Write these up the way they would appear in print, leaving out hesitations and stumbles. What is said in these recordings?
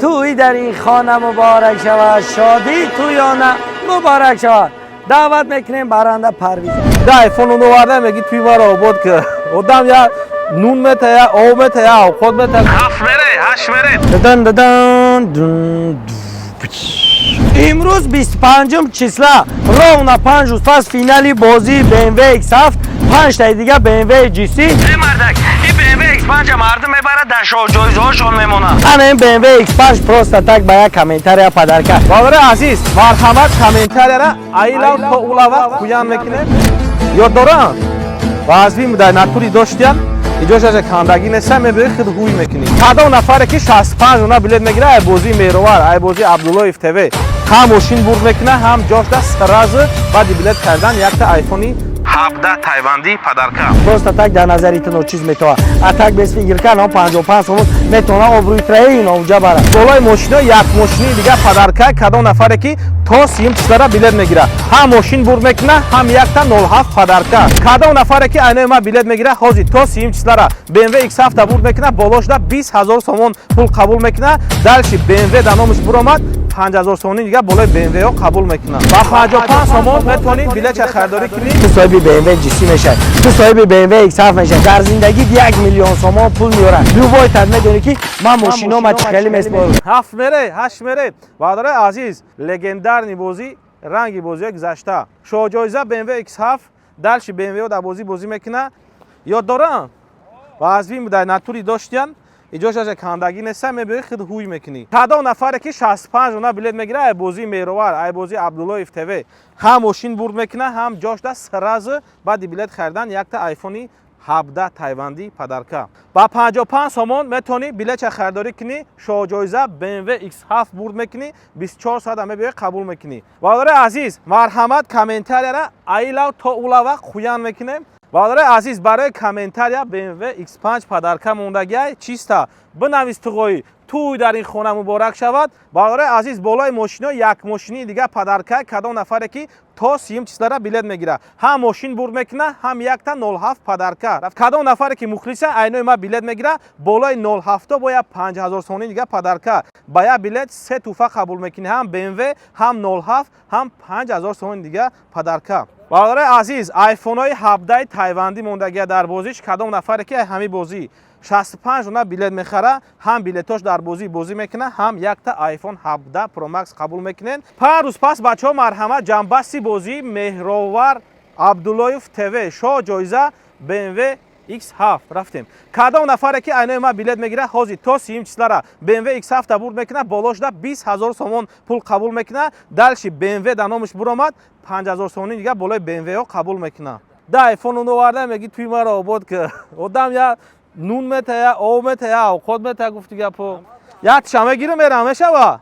Тӯй дар ин хона муборак шавад, шодии тӯёна муборак шавад. Даъват мекунем баранда Парвиза. Да айфон оварда, меги: «Туи маро обод кар». Одам я нун мета, я об мета, я овқот мета. Ҳафт мере, ҳашт мере. Дадан дадан дун. Имрӯз 25 числа, ровно 5 рӯз пас финали бозии BMW X7, панҷтаи дига BMW GC. Э мардак, ин BMW X5 мардум мебарад, дар шоҳҷоизҳошон мемонад. Ана ин BMW X5 просто так ба як комментария подарка. Бародари азиз, марҳамат, комментарияра айлав то улава хуян мекунем. Ёд дорам, баъзви дар натури доштиян, иҷошаша кандагӣ неста, мебиёи, худ ҳуй мекунӣ. Кадом нафаре ки 65 дона билет мегира ай бозии Меҳровар, ай бозии Абдуллоев ТВ, ҳам мошин бурд мекуна, ҳам ҷошда сразу баъди билет кардан якта айфони 17 тайвандӣ подарка. Просто так дар назари ту ночиз метавад, а так без фигирка но 55 сомон метавона обрӯи траи иновҷа барад. Болои мошино як мошини дига подарка. Кадом нафаре ки то 30-юм числара билет мегира, ҳам мошин бурд мекуна, ҳам якта 07 подарка. Кадом нафаре ки айнои ма билет мегира, ҳозир то 30-юм числара BMW X7 бурд мекуна, боло шуда 20 ҳазор сомон пул қабул мекуна. Дальше BMW дар номаш буромад, 5000 сомони дига болои BMW қабул мекуна. Ба 55 сомон метавонӣ билетча харидорӣ кунӣ. Ту соҳиби BMW GC мешавӣ, ту соҳиби BMW X7 мешавӣ. Дар зиндагит 1 миллион сомон пул меорад. Любой тад медонӣ, ки ман мошинома чӣ хеле меспорам. Ҳафт мере, ҳашт мере. Бародарои азиз, легендарный бозӣ, ранги бозиҳои гузашта, шоҳҷоиза BMW X7. Дальше BMW дар бозӣ бозӣ мекуна. Ёд дорам, баъзви дар натури доштиян, иҷошаша кандагӣ неста, мебиёи, худ ҳуй мекунӣ. Кадом нафаре ки 65 дона билет мегира ай бозии Меҳровар, ай бозии Абдуллоев ТВ, ҳам мошин бурд мекуна, ҳам ҷошда сразу баъди билет харидан якта айфони 17 тайвандӣ подарка. Ба 55 сомон метавонӣ билетча харидорӣ кунӣ, шоҳҷоиза BMW X7 бурд мекунӣ, 24 соата мебиёӣ, қабул мекунӣ. Бародари азиз, марҳамат, комментарияра айлав то улава хуян мекунем. Бародари азиз, барои комментария BMW X5 подарка мондагиай. Чиста бинавис: «Туғоӣ, тӯй дар ин хона муборак шавад». Бародари азиз, болои мошино як мошини дига подарка. Кадом нафаре ки то 30-юм числара билет мегира, ҳам мошин бурд мекуна, ҳам якта 07 подарка. Кадом нафаре ки мухлиса, айнои ма билет мегира, болои 07 бояд 5000 сомонӣ дига подарка. Ба як билет се туҳфа қабул мекунӣ: ҳам BMW, ҳам 07, ҳам 5000 сомони дига подарка. Бародари азиз, айфонҳои 17 тайвандӣ мондагия дар бозиш. Кадом нафаре ки ҳамин бозӣ 65 дона билет мехара, ҳам билетош дар бозӣ бозӣ мекуна, ҳам якта iPhone 17 Pro Max қабул мекунед. 5 рӯз пас, бачаҳо, марҳамат, ҷамъбасти бозии Меҳровар Абдуллоев ТВ, шоҳ ҷоиза BMW X7. Рафтем. Кадом нафаре ки айнои ма билет мегира, ҳозир то 30-юм числара BMW X7 бурд мекуна, боло шуда 20 ҳазор сомон пул қабул мекуна. Дальше BMW дар номаш буромад, 5000 сомони дига болои BMW қабул мекуна. Да айфон оварда, меги: «Туи маро обод кар». Одам я нун мета, я об мета, я овқот мета. Гуфти гапо, як тиша мегирам, мерам, мешава.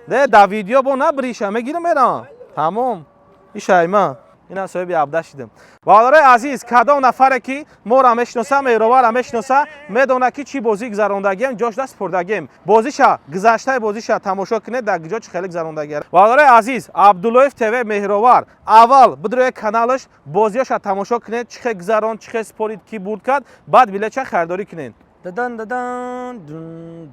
Де да видео бо набриша, мегирам, мерам, тамом. Ишайма ина соҳиби 17 шидем. Бародарои азиз, кадом нафаре ки моро мешиноса, Меҳровара мешиноса, медона, ки чӣ бозӣ гузарондагием, ҷошда спурдагием. Бозиша, гузаштаи бозиша тамошо кунед, дар ҷо чӣ хеле гузарондагиам. Бародарои азиз, Абдуллоев ТВ, Меҳровар, аввал бидрои каналаш, бозиёша тамошо кунед, чӣ хел гузаронд, чӣ хел спорид, ки бурд кард, баъд билетча харидорӣ кунед. Дадан дадан дун.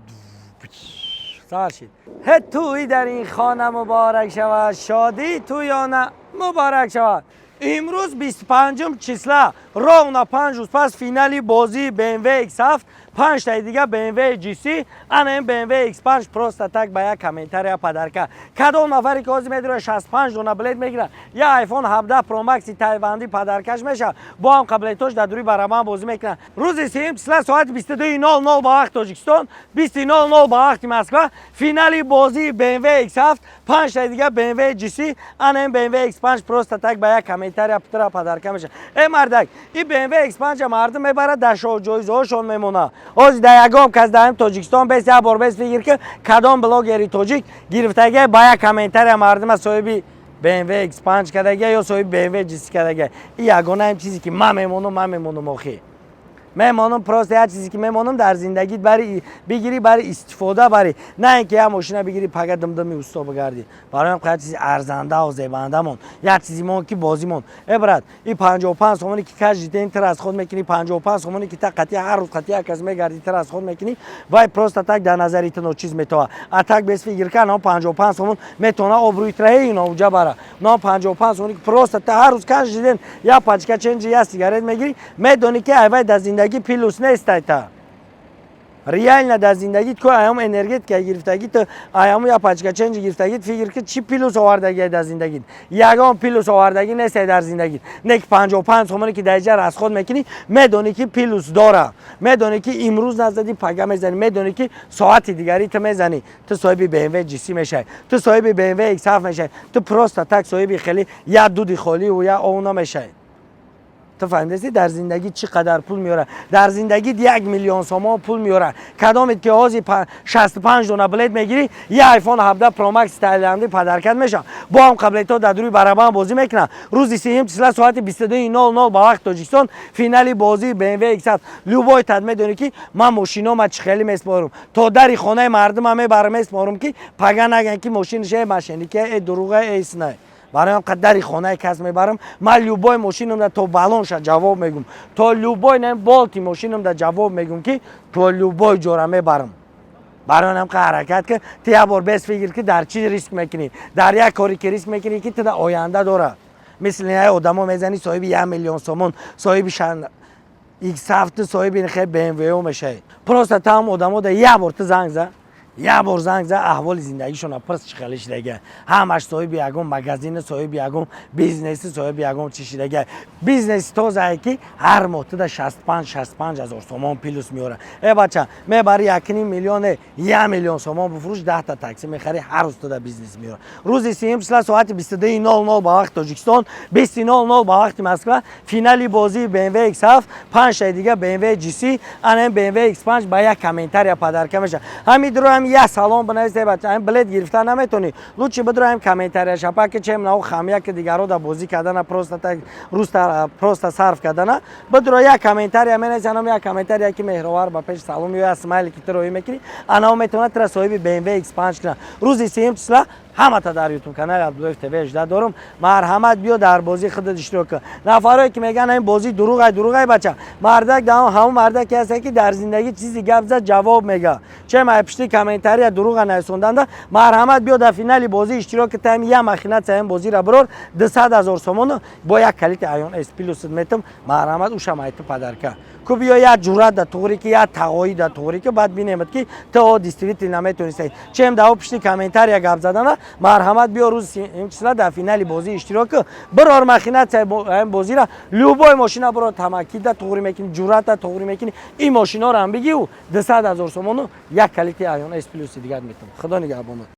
Сар шид. Ҳе, тӯй дар ин хона муборак шавад, шодии тӯёна муборак шавад. Имрӯз 25 числа, ровно 5 рӯз пас финали бозии BMW X7, панҷтаи дига BMW GC. Ана ин BMW X5 просто так ба як комментария подарка. Кадом нафаре ки ҳозир медура, 65 дона билет мегирад, я iPhone 17 Pro Max тайвандӣ подаркаш мешавад. Бо ҳам қаблетош дар дури барабан бозӣ мекунад. Рӯзи 30-юм числа, соати 22:00 ба вақти Тоҷикистон, 20:00 ба вақти Москва, финали бозии BMW X7, панҷтаи дига BMW GC. Ана ин BMW X5 просто так ба як комментария путра подарка мешавад. Э мардак, ин BMW X5 мардум мебарад, дар шоҳҷоизҳошон мемонад. Ҳозир дар ягон кас дар Тоҷикистон бес, як бор бес фикр ки кадом блогери тоҷик гирифтагия, ба як комментария мардума соҳиби BMW X5 кардагия ё соҳиби BMW GC кардагия. Ин ягонаем чизе ки ман мемонам, ман мемонам охи. Мемонам, просто як чизе ки мемонам, дар зиндагит бари бигирӣ, бари истифода барӣ, на ин ки як мошина бигирӣ, пага димдими усто бигардӣ. Бароям як чизи арзандаву зебандамон, як чизи мон ки бозимон. Э, брат, и 55 сомоне ки каждый день ты расход мекунӣ, 55 сомоне ки та қатъи ҳар рӯз қатъи як кас мегардӣ, ты расход мекунӣ, вай просто так дар назари ту ночиз метова. А так без фикр кар, 55 сомон метавона обрӯи траи ноуҷа бара. Но 55 сомоне ки просто та ҳар рӯз, каждый день як пачка ченҷи, як сигарет мегирӣ, медонӣ ки айвай дар зиндагӣ плюс нестай. Та реально дар зиндагӣ ку аям энергетика гирифтагӣ, ту аяму як пачка ченҷи гирифтагӣ, фикр ки чӣ плюс овардагӣ дар зиндагит? Ягон плюс овардагӣ нестай дар зиндагит. Не ки 55 сомоне ки дар иҷа расход мекунӣ, медонӣ ки плюс дора, медонӣ ки имрӯз назадӣ, пага мезанӣ, медонӣ ки соати дигарӣ ту мезанӣ, ту соҳиби BMW GC мешавӣ, ту соҳиби BMW X7 мешавӣ. Ту просто так соҳиби хеле як дуди холиву як ов намешавӣ. Ту фаҳмидасти, дар зиндагӣ чӣ қадар пул меорад? Дар зиндагӣ 1 миллион сомон пул меорад. Кадомед ки ҳозир 65 дона билет мегирӣ, як iPhone 17 Pro Max тайландӣ подарка мешавад. Бо ҳам қаблетҳо дар рӯи барабан бозӣ мекунанд. Рӯзи сеюм числа соати 22:00 ба вақти Тоҷикистон финали бозии BMW X7. Любой тад медонӣ ки ман мошинома чӣ хеле меспорам, то дари хонаи мардума мебарам, меспорам, ки пага наган ки мошинаш э мошенника, э дурӯға, э снай. Барои қадари хонаи кас мебарам. Ман любой мошинамда то балонша ҷавоб мегум, то любой не болти мошинамда ҷавоб мегум, ки то любой ҷора мебарам. Барои ҳам ҳаракат ки ту як бор без фикр ки дар чӣ риск мекунӣ, дар як коре ки риск мекунӣ, ки ту дар оянда дорад. Мисли як одамо мезанӣ, соҳиби 1 миллион сомон, соҳиби X7, соҳиби хе BMW мешавӣ. Просто там одамо да як бор ту занг за, як бор занг за, аҳволи зиндагишона пирс, чӣ хеле шидага. Ҳамаш соҳиби ягон магазини, соҳиби ягон бизнеси, соҳиби ягон чӣ шидага. Бизнеси тозае ки ҳар моҳ туда 65 65 ҳазор сомон плюс меорад. Э, бача, мебари 1,5 миллионе, 1 миллион сомон бифурӯш, 10-та такси мехари, ҳар рӯз туда бизнес меорад. Рӯзи сеюм числа соати 22:00 ба вақти Тоҷикистон, 20:00 ба вақти Москва финали бозии BMW X7, панҷтаи дига BMW GC, ана BMW X5 ба як комментария подарка мешавад. Ҳамин дуро ҳам як салом бинависе, бача, ҳамин билет гирифта наметонӣ, лучше бидро ҳам комментария шапа ки чем нав хамия ки дигаро да бозӣ кардана, просто так рӯз просто сарф кардана. Бидро як комментария менависи, анам як комментария ки меҳровар ба пеши салом ё як смайли ки ту роҳӣ мекунӣ, анао метавонад тура соҳиби BMW X5 кунад. Рӯзи сеюм числа ҳамата дар ютуб канали Абдуллоев ТВ 18 дорум. Марҳамат, биё, дар бозии худат иштирок кун. Нафарое ки мегӯянд ин бозӣ дурӯғай, дурӯғай, бача, мардак ҳамон мардаке ҳаста ки дар зиндагӣ чизи гап зад, ҷавоб мега. Чем ай пишти комментария дурӯға нависонданда, марҳамат, биё, дар финали бозӣ иштирок ки таим я махинация ин бозиро бирор, 200 000 сомону бо як калити Айон С плюсит метам. Марҳамат, ушам айту подарка ку. Биё, як ҷуръат да туғри ки, як тағоӣ да туғри ки, баъд бинемад ки ту действительно метонистай. Чем дао пишти комментария гап задана, марҳамат, биё, рӯзи числа дар финали бозӣ иштирок ку, бирор махинация ин бозира, любой мошина бирор, тамакида туғри мекунӣ, ҷуръата туғри мекунӣ, ин мошиноро ҳам бигиву 200 000 сомону як калити Айон С плюси дигар метам. Худо нигаҳбонат.